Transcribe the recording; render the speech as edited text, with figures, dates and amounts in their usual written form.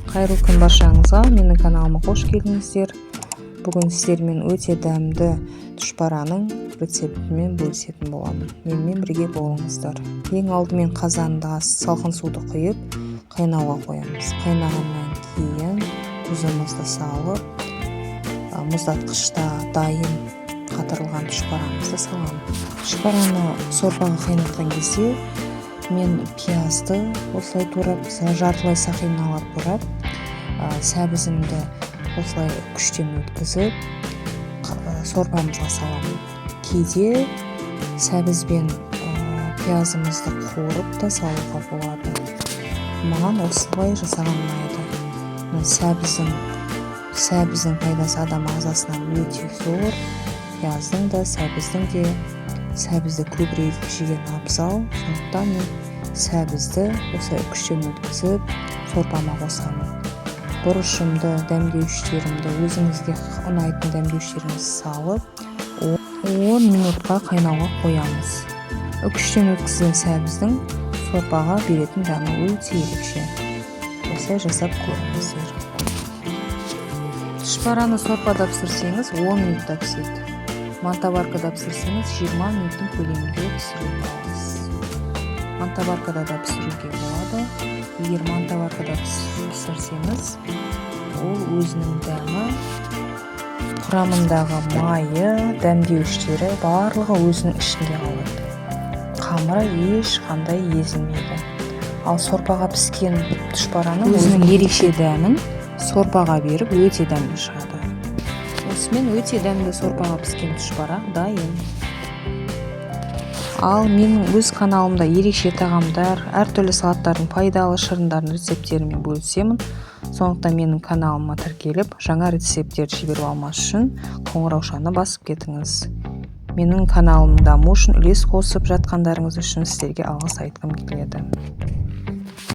Қайырлы күн баршаңызға! Менің каналыма қош келдіңіздер! Бүгін сіздермен өте дәмді тұшпараның рецептімен бөлісетін боламын. Менімен бірге болыңыздар. Ең алдымен қазанға салқын суды құйып, қайнауға қоямыз. Қайнағаннан кейін тұзымызды салып, мұздатқышта дайын қатырылған тұшпарамызды саламыз. Тұшпараны сорпаға қайнатқан кезде мен пиязды осылай турап, жартылай сақиналап турап, сәбізімді осылай күштен өткізіп, сорпамызға саламын. Кейде сәбіз бен пиязымызды қуырып та салуға болады. Маған осылай жасаған ұнайды. Мына сәбіздің пайдасы адам ағзасына өте зор. Пияздың да, сәбіздің де. Сәбізді көбірек жеген абзал, сондықтан мен сәбізді осылай күштен өткізіп, сорпама қосамын. Бұрышымды, дәмдеуіштерімді, өзіңізге ұнайтын дәмдеуіштеріңізді салып, 10 минутқа қайнауға қоямыз. Үкіштен өткізген сәбіздің сорпаға беретін дәмі өте ерекше. Осылай жасап көріңіздер. Тұшпараны сорпада пісірсеңіз, 10 минутта піседі. Мантоваркада пісірсеңіз, 20 минуттың көлемінде пісіре аласыз. Мантоваркада да пісіруге болады. Егер мантоваркада пісірсеңіз, ол өзінің дәмі, құрамындағы майы, дәмдеуіштері, барлығы өзінің ішінде қалады. Қамыры ешқандай езілмейді. Ал сорпаға піскен тұшпараның өзінің ерекше дәмін сорпаға беріп, өте дәмді шығады. Осымен өте дәмді сорпаға піскен тұшпара дайын. Ал менің өз каналымда ерекше тағамдар, әртүрлі салаттардың, пайдалы шырындардың рецепттерімен бөлісемін. Сондықтан менің каналыма тіркеліп, жаңа рецепттерді жіберіп алмас үшін қоңыраушаны басып кетіңіз. Менің каналымның дамуы үшін үлес қосып жатқандарыңыз үшін сіздерге алғыс айтқым келеді.